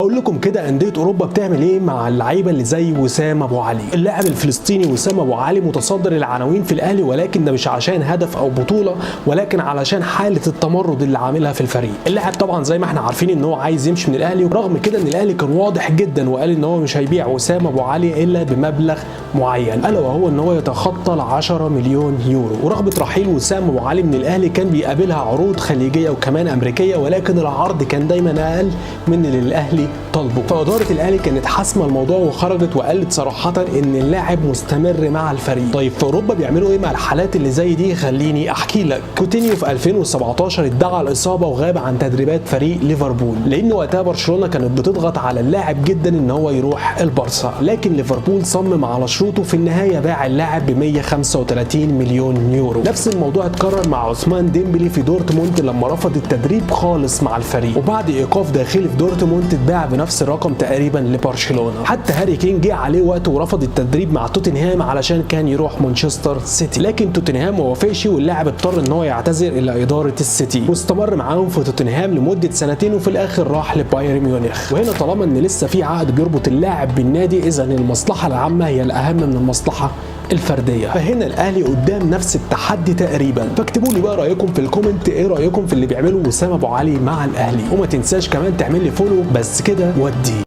اقول لكم كده اندية اوروبا بتعمل ايه مع اللعيبة اللي زي وسام ابو علي. اللاعب الفلسطيني وسام ابو علي متصدر العناوين في الاهلي، ولكن ده مش عشان هدف او بطوله، ولكن علشان حاله التمرد اللي عاملها في الفريق. اللاعب طبعا زي ما احنا عارفين ان هو عايز يمشي من الاهلي، ورغم كده ان الاهلي كان واضح جدا وقال ان هو مش هيبيع وسام ابو علي الا بمبلغ معين، الا وهو ان هو يتخطى ال 10 مليون يورو. ورغبه رحيل وسام ابو علي من الاهلي كان بيقابلها عروض خليجية وكمان امريكية، ولكن العرض كان دايما اقل من اللي الاهلي طالبه. فاداره الاهلي كانت حاسمة الموضوع وخرجت وقالت صراحة ان اللاعب مستمر مع الفريق. طيب في اوروبا بيعملوا ايه مع الحالات اللي زي دي؟ خليني احكي لك. كوتينيو في 2017 ادعى الاصابة وغاب عن تدريبات فريق ليفربول، لان وقتها برشلونة كانت بتضغط على اللاعب جدا ان هو يروح البارسا، لكن ليفربول صمم على شروطه، في النهاية باع اللاعب ب 135 مليون يورو. نفس الموضوع اتكرر مع عثمان ديمبلي في دورتموند لما رفض التدريب خالص مع الفريق، وبعد ايقاف داخلي في دورتموند اتباع بنفس الرقم تقريبا لبرشلونة. حتى هاري كين جه عليه وقت ورفض التدريب مع توتنهام علشان كان يروح مانشستر سيتي، لكن توتنهام ما وافقش واللاعب اضطر ان هو يعتذر الى ادارة السيتي، واستمر معاهم في توتنهام لمدة سنتين، وفي الاخر راح لبايرن ميونخ. وهنا طالما ان لسه في عقد بيربط اللاعب بالنادي، اذا المصلحة العامة هي الاهم من المصلحة الفردية. فهنا الاهلي قدام نفس التحدي تقريبا. فاكتبوا لي بقى رايكم في ال comment، ايه رايكم في اللي بيعمله وسام ابو علي مع الاهلي؟ وما تنساش كمان تعمل لي follow. بس كده ودي.